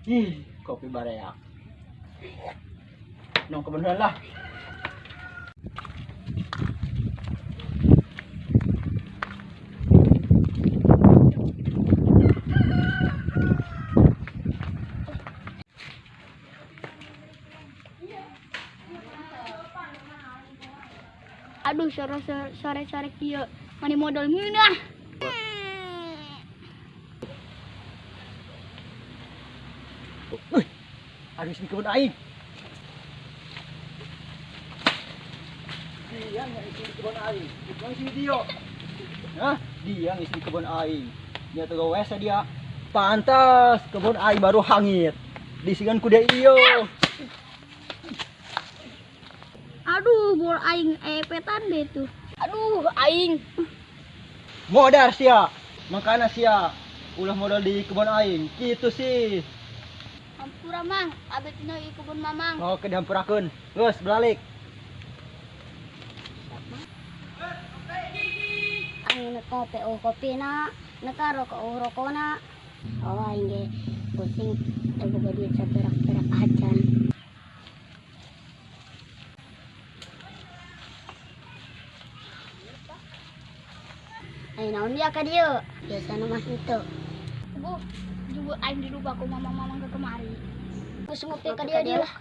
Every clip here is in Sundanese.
Ih, kopi bareak. Nong kebenaran lah. Aduh, sore sore sore kieu mani modal ngeunah. Wih, aduh di kebun aing. Dia ngisi di kebun aing. Itu ngisi dia. Hah? Dia ngisi di kebun aing. Dia tuh gawe dia. Pantas kebun aing baru hangit. Disigan kuda iyo. Aduh, bol aing petan deh tuh. Aduh, aing. Modal sia. Makana sia. Ulah modal di kebun aing. Gitu sih. Hampura mang, abet tina ieu kebun mamang. Oke, dihampurakeun. Geus, beralik. Aing nek kopi oh kopina, nek rokok oh rokona. Oh aing ge pusing teu boga duit saperak-perak acan. Aing naon dia ka dieu? Biasana mah henteu. Bu, juga aing dirubah ku mamang-mamang ke kemari. Geus ngopi ka dieu dia lah.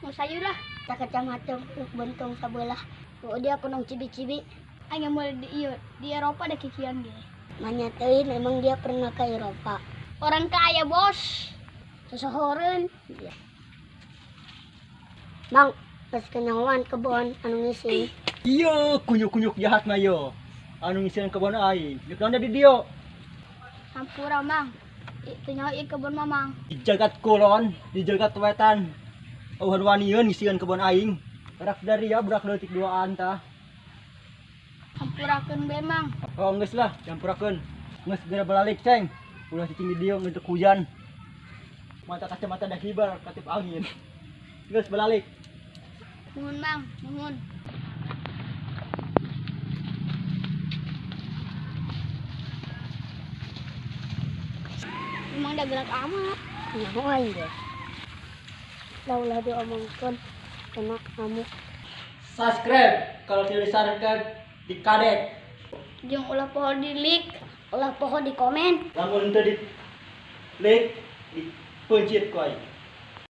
Mau sayur lah. Tak kacamata bentung sabelah. Oh dia kunong cibi-cibi. Aing mau di ieu di Eropa ada kikian ge. Manya teuing emang dia pernah ke Eropa. Orang kaya, Bos. Sosohoreun. Mang, pas kenyawan kebon anu ngisi. Iya, kunyuk-kunyuk jahat mah yo. Anu ngisian kebun aing. Deuk naon di dieu? Hampura mang. Itu nyawa ieu kebun mamang. Di jagat kulon, di jagat wetan. Eueuh wanieun ngisian kebun aing. Rak dari ya budak leutik duaan tah. Hampurakeun be mang. Oh, geus lah, campurakeun. Geus segera balik, Ceng. Ulah cicing di dieu ngeuntek hujan. Mata kacamata dah hibar katip angin. Geus balik. Nuhun mang, nuhun. Emang dah gerak amat. Nyaho aing ge. Lah ulah diomongkeun kena ngamuk. Subscribe kalau tidak di-subscribe di kadek. Jeung ulah poho di like. Ulah poho di komen. Lamun teu di like di pencet ku aing.